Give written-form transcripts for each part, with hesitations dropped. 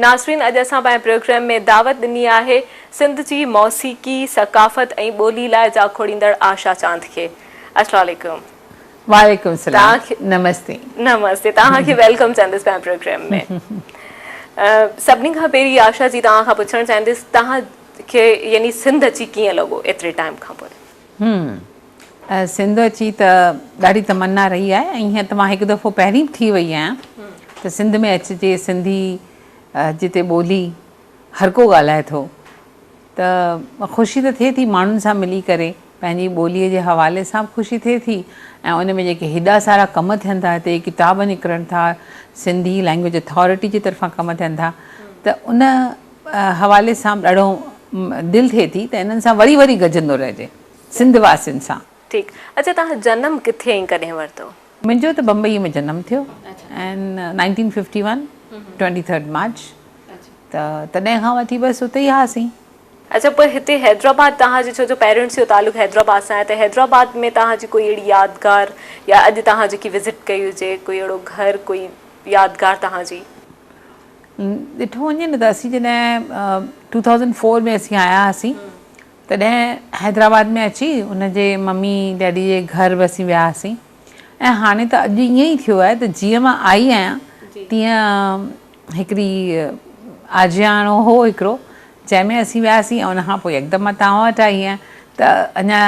ناظرين اڄ اسان پنهنجي پروگرام ۾ دعوت ڏني آهي سنڌ جي موسيقي، ثقافت ۽ ٻولي لاء جاکوڙيندڙ آشا چاند کي. السلام عليڪم. وعليڪم السلام نمستي. نمستي توهان کي welcome چوندس پنهنجي پروگرام ۾. سڀني کان پهرين آشا جي توهان کان پڇڻ چاهيندس توهان کي يعني سنڌ اچي ڪيئن لڳو ايتري ٽائيم کان پوء؟ سنڌ اچي ته ڏاڍي تمنا رهي آهي ۽ هيئن ته مان هڪ دفعو پهرين به ٿي وئي آهيان ته سنڌ ۾ اچجي سنڌي جتي ٻولي هر ڪو ڳالهائي ٿو ته خوشي ته ٿئي ٿي ماڻهن سان ملي ڪري پنهنجي ٻولي جي حوالي سان به خوشي ٿئي ٿي ۽ ان ۾ جيڪي هيڏا سارا ڪم ٿين ٿا هتي ڪتاب نڪرن ٿا سنڌي لينگويج اٿارٽي جي طرفان ڪم ٿين ٿا ته ان حوالي سان به ڏاڍو دل ٿئي ٿي ته انهن سان وري وري گڏجندو رهجي سنڌ واسين سان. ٺيڪ اڇا توهان جنم ڪٿي ۽ ڪڏهن ورتو؟ منهنجو ته بمبئي ۾ جنم ٿيو ۽ nineteen fifty one twenty third March ته تڏهن کان وٺي بس اتي ئي هئاسين. اڇا پوء هتي حيدرآباد توهان جي ڇو جو پيرنٽس جو تعلق حيدرآباد سان آهي ته حيدرآباد ۾ توهان جي ڪوئي اهڙي يادگار يا اڄ توهان جيڪي وزٽ ڪئي هجي ڪوئي اهڙو گهر ڪوئي يادگار توهان جي؟ ڏٺو وڃي نه ته اسين جڏهن ٽو ٿائوزنڊ فور ۾ اسين آيا هئاسين تڏهن حيدرآباد ۾ اچي ان جي ممي ڊيڊي جي گهر به اسين ويا هئاسين ۽ هاڻي ته اڄ ائين ئي ٿيو آهي ته جيئن مان آئي آهيان تيئن هڪڙي آجياڻو هو هڪڙو جنهن ۾ اسين وياسين ۽ ان کان پوء يڪدم مان توهان وٽ آئي آهيان ته اڃا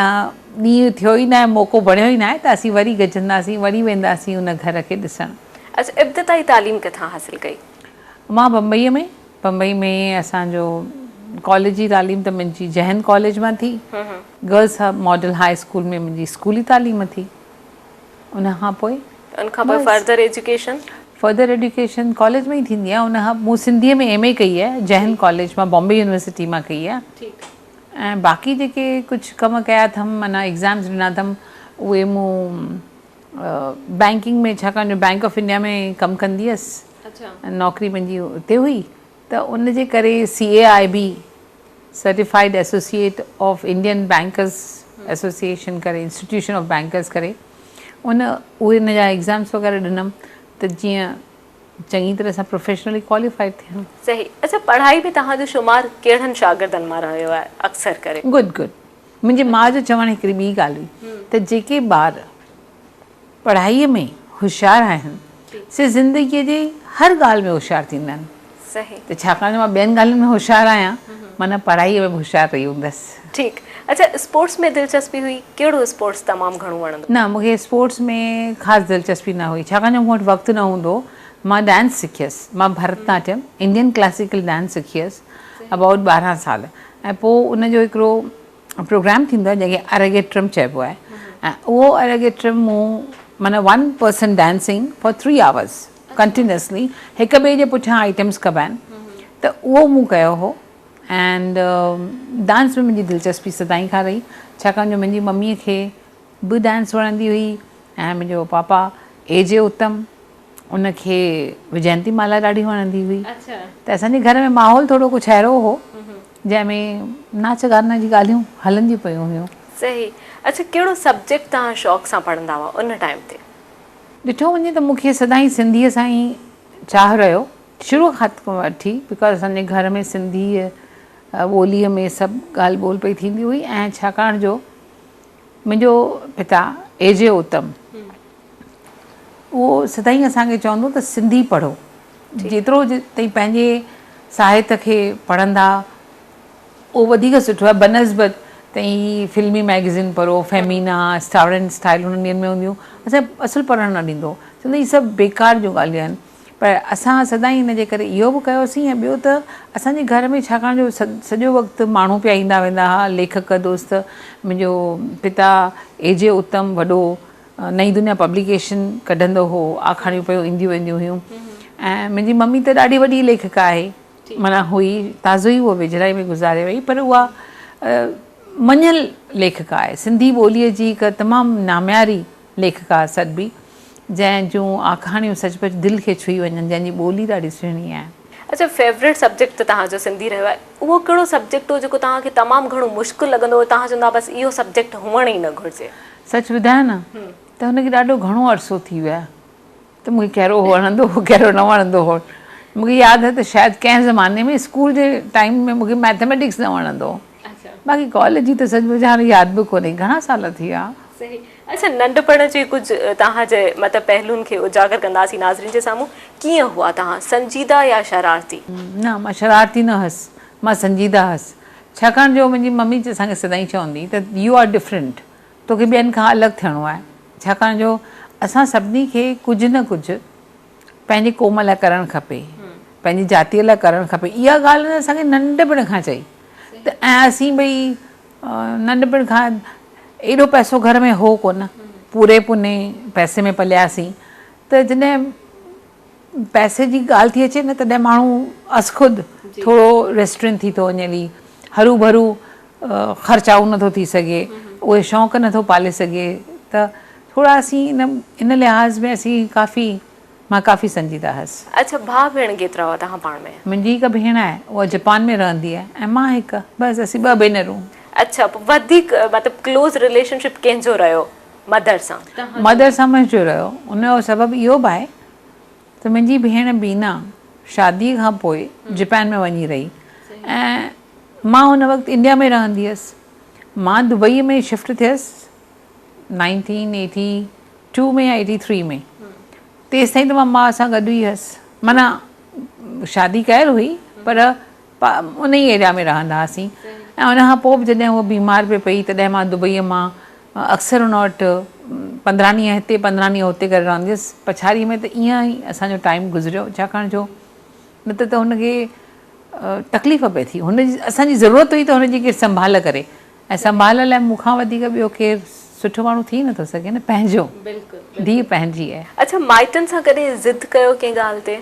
ڏينهن ٿيو ئي ناهي موقعو بڻيو ئي ناهي ته اسين وري گڏجنداسين وري وينداسين ان گهر کي ڏسڻ. اڇا ابتدائي تعليم ڪٿان حاصل ڪئي؟ مان بمبئيء ۾، بمبئي ۾ اسان جو ڪاليج جي تعليم ته منهنجي جئه هند ڪاليج مان ٿي، گرلس ماڊل هاء اسڪول ۾ منهنجي اسڪولي تعليم ٿي، ان کان پوء ان کان پوء further education? Further education college ۾ ئي ٿيندي آهي، ان کان مون سنڌيء ۾ ايم اي ڪئي آهي، جئه هند ڪاليج مان بامبي يونيورسٽي مان ڪئي آهي ۽ باقي جيڪي ڪجهه ڪم ڪيا اٿم معنيٰ ايگزامز ڏنا اٿم اهي مون بئنڪنگ ۾ ڇاڪاڻ جو بئنڪ آف انڊيا ۾ ڪم ڪندي هيس نوڪري منهنجي اتي هئي ته ان جي ڪري C A I B certified associate of Indian bankers association ڪري انسٽيٽيوشن آف بئنڪرز ڪري ان اهي ان جا ايگزامس وغيره ڏنم ته جيئن چڱي طرح سان پروفيشنلي ڪواليفائيڊ ٿيان. صحيح اڇا پڙهائي ۾ توهان جو شمار ڪهڙن شاگردن مان رهيو آهي اڪثر ڪري؟ گڊ گڊ منهنجي ماء جو چوڻ هڪڙي ٻي ڳالهه هئي ته جيڪي ٻار پڙهائيء ۾ هوشيار آهن سي زندگيء جي هر ڳالهه ۾ هوشيار ٿيندا آهن ته ڇاڪاڻ جو مان ٻين ڳالهين ۾ هوشيار آهيان معنيٰ پڙهائيء ۾ به هوشيار رهي هوندس. ٺيڪ اڇا اسپورٽس ۾ دلچسپي هئي ڪهڙو اسپورٽس تمام گهڻو وڻندو؟ نه مون کي اسپورٽس ۾ خاص دلچسپي نه هئي ڇاڪاڻ جو مون وٽ وقت نه هوندو هو مان ڊانس سکيس مان Bharatanatyam Indian classical dance سکيس ابائوٽ 12 سال ۽ پوء ان جو هڪڙو پروگرام ٿيندو آهي جنهن کي ارگيٽرم چئبو آهي ۽ اهو ارگيٽرم مون معنيٰ one person dancing for three hours continuously هڪ ٻئي جي پٺيان آئٽمس ڪبا آهن ته اهو مون ڪيو هو اينڊ ڊانس ۾ منهنجي دلچسپي سدائين کان رهي ڇاڪاڻ جو منهنجي مميء کي به ڊانس وڻندي هئي ۽ منهنجو پاپا اي جي اتم ان کي وجينتي مالا ڏاڍي وڻندي هئي ته اسان جي گهر ۾ ماحول ٿورو ڪجهه اهڙو هو جنهن ۾ ناچ گانا جي ڳالهيون هلنديون پيون هيون. صحيح اڇا ڪهڙو سبجيڪٽ توهان شوق سان پڙهندا هئا ان ٽائيم تي؟ ڏٺو وڃي ته مون کي سدائين سنڌيء سان ئي چاهه رهيو شروع کان وٺي because اسان جي گهر ۾ سنڌيء ٻوليء ۾ سڀ ڳالهه ٻولهه پئي ٿيندي هئي ۽ ڇاڪاڻ جو منهنجو پتا اي جي اتم اهو سدائين اسان کي چوندو ته سنڌي پڙهو جيترو تئين پنهنجي ساهت کي پڙهندا اهو وڌيڪ سٺو آهي بنسبت تئين هي فلمي مئگزين پڙهو فيمينا اسٽار اينڊ اسٽائل انهن ڏينهن ۾ هونديون اسان کي اصل پڙهڻ نه ڏيندو هو چوندو هي سڀ بيڪار جون ڳالهيون آهن پر اسان سدائين ان جي ڪري اهو به ڪيوسين ۽ ٻيو ته اسان جي گهر ۾ ڇاڪاڻ جو سڄو وقت ماڻهو پيا ايندا ويندا هئا ليکڪ دوست منهنجو پتا اي جي اتم وڏو نئين دنيا پبليڪيشن ڪڍندو هو، آکاڻيون پيون اينديون وينديون هيون ۽ منهنجي ممي ته ڏاڍي وڏي ليکڪا آهي معنيٰ هئي تازو ئي هوء ويجهڙائي ۾ گذاري وئي پر اها مڃيل ليکڪا آهي سنڌي ٻوليء جي هڪ تمام نامياري ليکڪا سڏبي جنهن جون آکاڻيون سچ پچ دل کي ڇهي وڃن جنهن جي ٻولي ڏاڍي سهڻي آهي. اڇا فيوريٽ سبجيڪٽ ته توهان جو سنڌي رهيو آهي اهو ڪهڙو سبجيڪٽ هو جيڪو توهان کي تمام گهڻو مشڪل لڳندو هو توهان چوندا هئا بس اهو سبجيڪٽ هئڻ ئي نه گهرجي. سچ ٻڌايان نه ته هن کي ڏاڍو گهڻو عرصو ٿي ويو آهي ته مون کي ڪهڙو وڻندو هو ڪهڙو نه وڻندو هو. مون کي ياد آهي ته شايد ڪنهن زماني ۾ اسڪول جي ٽائيم ۾ مون کي مئٿميٽڪس نه وڻندو هو. باقي ڪاليج جي ته سچ پڇان هاڻي ياد به ڪونهي گهڻا سال ٿي ويا. صحيح. اڇا ننڍپڻ جي ڪجهه توهان جي مطلب پهلوئن کي اجاگر ڪنداسين ناظرين جي سامهون ڪيئن هئا توهان سنجيده يا شرارتي؟ نه مان شرارتي نه هئس مان سنجيده هئس ڇاڪاڻ جو منهنجي ممي اسان کي سدائين چوندي هئي ته يو آر ڊفرنٽ توکي ٻين کان الڳ ٿيڻو آهي ڇاڪاڻ جو اسان سڀني کي ڪجهه نه ڪجهه پنهنجي قوم لاء ڪرڻ کپي پنهنجي جاتيء لاء ڪرڻ کپي اها ڳالهه هن اسان کي ننڍپڻ کان چئي ته ۽ اسين ٻئي ننڍپڻ کان ايڏو پئسو گهر ۾ هو ڪونه پوري پوني پئسي ۾ پلياسين ته جڏهن پئسي جي ڳالهه ٿي اچي نه تڏهن ماڻهو ازخود ٿورو ريسٽرين ٿي ٿو وڃي هلي هرو ڀرو خرچائو نٿو ٿي سگهي اهي شوق نٿو پالي سگهي ته ٿورا اسين ان ان لحاظ ۾ اسين ڪافي مان ڪافي سنجيده هئس. اڇا ڀاء ڀيڻ ڪيترا هئا توهان پاڻ ۾؟ منهنجي هڪ ڀيڻ آهي اها جپان ۾ رهندي آهي ۽ مان هڪ بس اسين ٻه ڀينرون. اڇا پوء وڌيڪ مطلب ڪلوز رليشن شپ ڪنهن جو رهيو مدر سان؟ مدر سان منهنجو رهيو ان جو سبب اهو به آهي ته منهنجي ڀيڻ بينا شادي کان پوء جپان ۾ وڃي رهي ۽ مان ان وقت انڊيا ۾ رهندي هيس مان دبئي ۾ شفٽ ٿيس نائنٽين ايٽي ٽو ۾ يا ايٽي ٿري ۾ تيستائين ته مان ماء سان گڏ ئي هيس معنيٰ شادي ڪيل هئي پر ان ئي ايريا ۾ رهندا هئاسين ۽ ان کان پوء به جڏهن هوء بيمار پئي پئي تڏهن مان دبئيء مان اڪثر ان وٽ 15 ڏينهن هتي 15 ڏينهن هتي ڪري رهندي هيس پڇاڙيء ۾ ته ائين ئي اسان جو ٽائيم گذريو ڇاڪاڻ جو نه ته ته هن کي تڪليف پئي ٿي هن جي اسان جي ضرورت هئي ته هن جي ڪير سنڀال ڪري ۽ سنڀال لاء مون کان وڌيڪ ٻيو ڪير سٺو ماڻهو ٿي نٿو سگهي نه پنهنجو ڌيء پنهنجي آهي. اڇا مائٽن سان ڪڏهن ضد ڪيو ڪنهن ڳالهه تي؟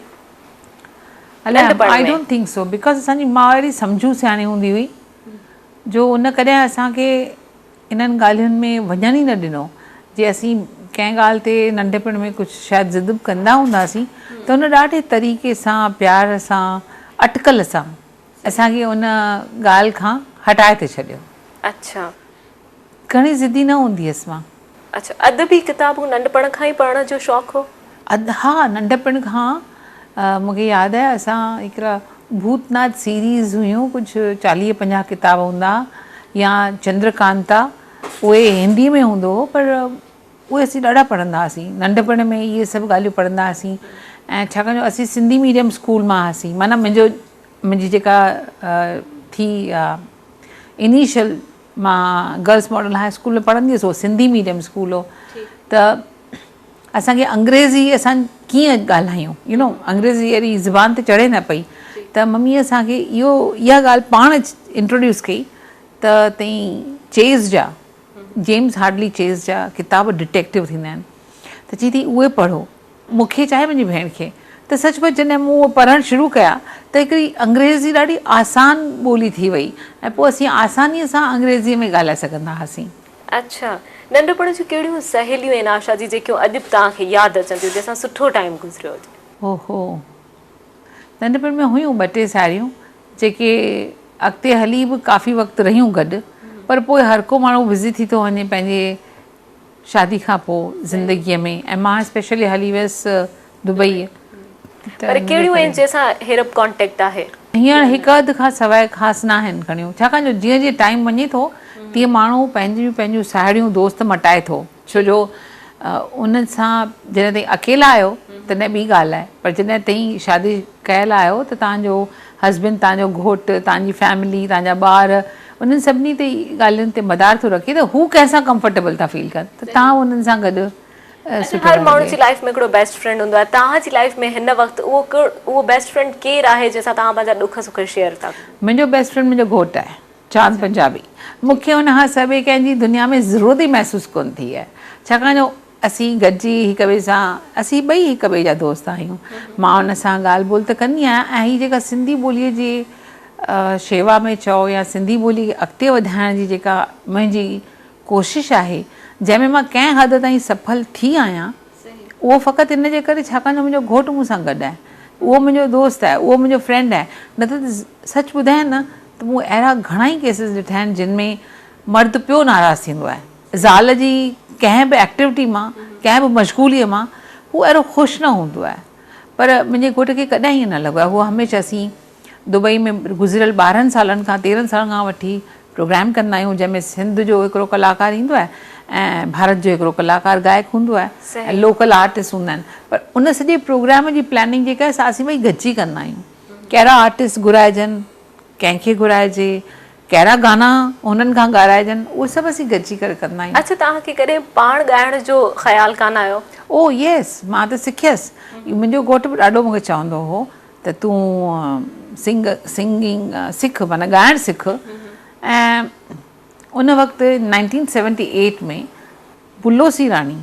الائي I don't think so because اسان جي ماء اهڙي سمجهو سياڻي هوندي هئي جو ان ڪڏهن اسان کي انهن ڳالهين ۾ وڃڻ ئي نه ڏنو جي اسين ڪنهن ڳالهه تي ننڍپڻ ۾ ڪجهه شايد ضد به ڪندا هونداسين ته ان ڏاڍي طريقي سان پيار سان اٽڪل سان اسان کي ان ڳالهه کان هٽائي ٿي ڇڏيو. اڇا. گهڻي ضدي نه هوندي هيس مان. اڇا ادبي ڪتابون ننڍپڻ کان ئي پڙهڻ جو شوق هو؟ ها ننڍپڻ کان مون کي ياد آهي اسان هڪڙا ڀوتناٿ سيريز هيون ڪجهه 40 50 ڪتاب هوندا يا چندرڪانتا اهي هندي ۾ هوندو هو پر اهي اسين ڏاڍا پڙهندا هئاسين ننڍپڻ ۾ اهي سڀ ڳالهيون پڙهندا هئاسين ۽ ڇاڪاڻ جو اسين سنڌي ميڊيم اسڪول مان هئاسين معنيٰ منهنجو منهنجي جيڪا ٿي انيشل مان گرلس ماڊل هاء اسڪول ۾ پڙهندي هيس اهو سنڌي ميڊيم اسڪول هو ته اسان کي انگريزي اسان ڪيئن ڳالهايون يو نو انگريزي اهڙي زبان تي چڙهي نه پئي ته ممي اسان کي اهو اها ڳالهه پاڻ انٽروڊيوس ڪئي ته تئين چيز جا جيمز هارڊلي چيز جا ڪتاب ڊٽيڪٽو ٿيندا آهن ته چئي ٿي اهي پڙهو مون کي چاهي منهنجي ڀيڻ کي ته سچ پچ جڏهن مون اهي پڙهڻ شروع ڪيا ته هڪڙي انگريزي ڏاڍي آسان ٻولي ٿي وئي ۽ پوء اسين آسانيء سان انگريزيء ۾ ڳالهائي سگهندا هئاسين. اڇا. ننڍپڻ جون ڪهڙيون سهيليون آهن آشا جي جيڪيون اڄ به توهان کي ياد اچن ٿيون جنهن سان سٺو ٽائيم گذريو هجي؟ اوهو. ننڍپڻ ۾ هيون ٻه ٽي ساهيڙيون جيڪي اڳتي هلي به ڪافي وقت رهيون گڏ پر پوء هر ڪو ماڻهو بزي ٿي ٿو وڃي پنهنجي شادي کان پوء زندگيء ۾ ۽ مان اسپيشلي هلي ويس دبئي. پر ڪهڙيون آهن جنهن سان هينئر به ڪانٽيڪٽ آهي؟ هينئر هڪ اڌ کان سواء خاص ناهن گهڻيون ڇاڪاڻ جو جيئن جيئن ٽائيم وڃي ٿو تيئن ماڻهو پنهنجيون پنهنجيون ساهيڙيون دوست مٽائي ٿو ڇو جو انهن سان جڏهن تائين اڪيلا آهيو تڏهن ٻي ڳالهه آهي پر جڏهن تائين شادي ڪيل آهيو ته توهان جو هسبينڊ توهان جو گهوٽ توهان جي فيملي توهان جا ٻار انهن سڀني تي ڳالهين تي مدار ٿو رکي ته هو ڪنهن سان ڪمفرٽيبل ٿا فيل ڪن ته توهان انهن سان گڏ سٺو هر ماڻهو جي لائف ۾ هڪڙو بيسٽ فرينڊ هوندو آهي توهان جي لائف ۾ هن وقت اهو اهو بيسٽ فرينڊ ڪير آهي جنهن سان توهان پنهنجا ڏک سک شيئر ٿا ڪيو؟ منهنجو بيسٽ فرينڊ منهنجو گهوٽ آهي چاند پنجابي مون کي ان کان سواء ٻئي ڪنهن جي دنيا ۾ ضرورت ئي محسوس ڪونه ٿي آهي ڇاڪاڻ جو اسين گڏجي هڪ ٻئي سان اسين ٻئي هڪ ٻئي جا دوست آهيون مان ان سان ڳالهه ٻولهه ته ڪندي آهيان ۽ هي جيڪا سنڌي ٻوليء جي شيوا ۾ چئو يا سنڌي ٻولي کي اڳتي وڌائڻ جي جيڪا منهنجي ڪوشش آهي جنهن ۾ مان ڪنهن حد تائين سڦل ٿي آهيان اهو فقط ان جي ڪري ڇاڪاڻ جو منهنجو گهوٽ مون سان گڏ آهي اهو منهنجو دوست آهي اهو منهنجو فرينڊ آهي نه ته سچ ٻڌايان نه ته مون اهڙا گهڻا ئي ڪيسز ڏٺا آهن جن ۾ مرد پيو ناراض ٿيندو آهي زال جي ڪنهن به ايڪٽيوٽي مان ڪنهن به مشغوليء مان هو اهڙو خوش نه هوندو آهي. پر منهنجي گهوٽ کي ڪڏهن ائين نه لڳو آهي هو هميشه اسين دبئي ۾ گذريل 12 سالن کان 13 سالن کان وٺي پروگرام ڪندا آهيون جنهن ۾ سنڌ جو هڪڙو ڪلاڪار ايندو آهي ۽ ڀارت جو هڪڙو ڪلاڪار گائڪ هوندو آهي ۽ لوڪل آرٽسٽ هوندا آهن پر ان سڄي پروگرام جي پلاننگ جيڪا آهي سا اسين ٻئي گڏجي ڪندا آهيون ڪهڙا آرٽسٽ گهرائجن ڪنهن کي گهرائجي ڪهڙا گانا هنن کان ڳارائجن اهي سڀ اسين گڏجي ڪري ڪندا آهيون. اڇا توهان کي ڪڏهن پاڻ ڳائڻ جو خيال ڪانه آيو؟ او يس مان ته سکيس منهنجو گهوٽ به ڏاڍو مون کي چوندو هو ته تون سنگ سنگنگ سک معنيٰ ڳائڻ سک ۽ ان وقت 1978 ۾ بلو سيراڻي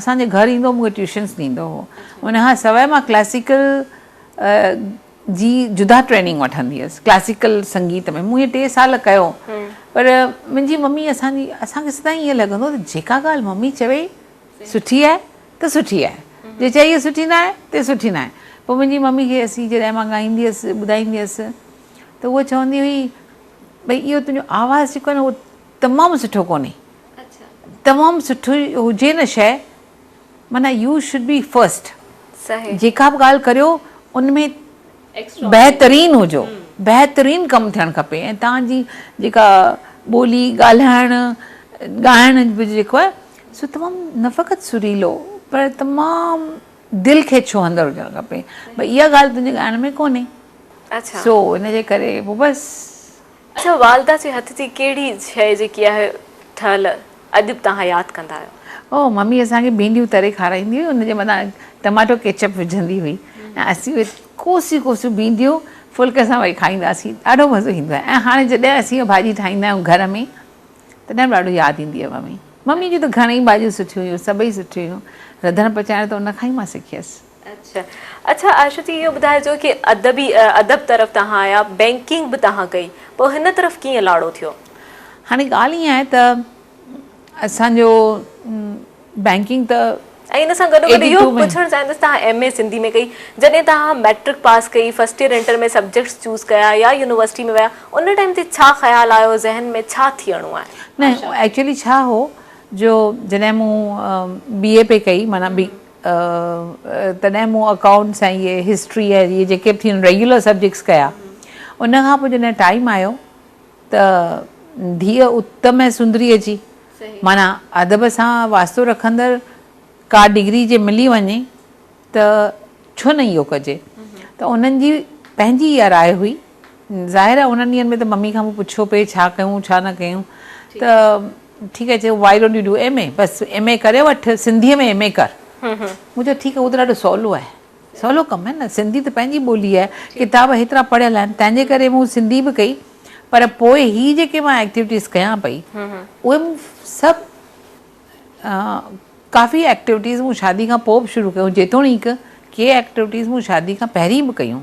اسان جي گهر ايندو هو مون کي ٽيوشنس ڏيندو هو ان کان سواء مان ڪلاسيڪل جي جدا ٽريننگ وٺندي هيس ڪلاسيڪل سنگيت ۾ مون اهي ٽي سال ڪيو پر منهنجي ممي اسان جي اسان کي سدائين ائين لڳندو ته جيڪا ڳالهه ممي چوي سٺي آهي ته سٺي آهي جي چئي اها سٺي ناهي ته سٺي ناهي پوء منهنجي ممي کي اسين جڏهن مان ڳائيندي هيس ٻڌائيندي هيس ته هوء چوندي هئي ڀئي اهو تنهنجو آواز جيڪو آهي نه اهو تمام سٺو ڪونهي تمام سٺو هجي نه شيء معنيٰ يو should be first جيڪا به ڳالهه ڪريو ان ۾ بهترين هجو بهترين ڪم ٿيڻ کپي ۽ توهان جي جيڪا ٻولي ڳالهائڻ ڳائڻ به جيڪو آهي سو تمام نه فقط سريلو پر تمام دل کي ڇهندڙ هجڻ کپي ڀئي اها ڳالهه تنهنجي ڳائڻ ۾ ڪونهي سو ان جي ڪري پوء بس. اڇا والده جي هٿ جي ڪهڙي شيء جيڪي آهي ٺهيل اڄ به توهان ياد ڪندا آهيو؟ او ممي اسان کي ڀينڊيون تري کارائيندي هئي ان جي مٿان ٽماٽو ڪيچپ وجهندي هئي ۽ اسين اهي ڪوسيون ڪوسيون ڀينڊيون ڦلڪي سان ويهي کائيندا هئاسين ڏاڍو مزو ايندو آهي ۽ هاڻي جڏهن اسين اها ڀاڄي ٺاهيندا آهيون گهر ۾ تڏهن به ڏاڍو ياد ايندي آهي ممي ممي جون ته گهڻيئي ڀاڄيون سٺيون هيون سڀئي سٺيون هيون رڌڻ پچائڻ ته ان کان ئي مان سکيس. اڇا اڇا عائشه جي اهو ٻڌائجو ڪي ادبي ادب طرف توهان آيا بينڪنگ به توهان ڪئي پوء هن طرف ڪيئن لاڙو ٿيو؟ هاڻي ڳالهه ائين آهي ته اسان جو بينڪنگ ته ۽ ان سان گڏو گڏ اهو به پڇڻ چاهيندس توهان ايم اي سنڌي ۾ ڪئي جڏهن توهان ميٽرڪ پاس ڪئي first year inter ۾ subjects choose ڪيا يا يونيورسٽي ۾ ويا ان ٽائيم تي ڇا خيال آيو ذهن ۾ ڇا ٿيڻو آهي؟ نه ايڪچولي ڇا هو جو جڏهن مون بي اي پئي ڪئي معنيٰ بي تڏهن مون اڪائونٽس ۽ اهي هسٽري ۽ اهي جيڪي به ٿين ريگيولر سبجيڪٽس ڪيا ان کان پوء جڏهن ٽائيم آيو ته ڌيء اتم ۽ سندريء جي معنيٰ ادب سان واسطو رکندڙ ڪا ڊگري جي ملي وڃي ته ڇو نه اهو ڪجي ته انهن جي پنهنجي اها راء هئي ظاهر آهي انهن ڏينهن ۾ ته ممي کان مون پڇيو پئي ڇا ڪيون ڇا نه ڪيون ته ٺيڪ آهي چيو why don't you do M A bus M A ڪري وٺ سنڌيء ۾ ايم اي ڪر مون چيو ٺيڪ آهي اهو ته ڏاڍو سولو آهي سولو ڪم آهي نه سنڌي ته پنهنجي ٻولي آهي ڪتاب هيترا پڙهيل آهن تنهن جي ڪري مون سنڌي به ڪئي پر پوء هي جيڪي مان ايڪٽيوٽيز ڪيان پئي اهي مون سڀ ڪافي ايڪٽيوٽيز مون شادي کان پوء به شروع ڪيون جيتوڻيڪ ڪي ايڪٽيوٽيز مون شادي کان پهرين به ڪيون.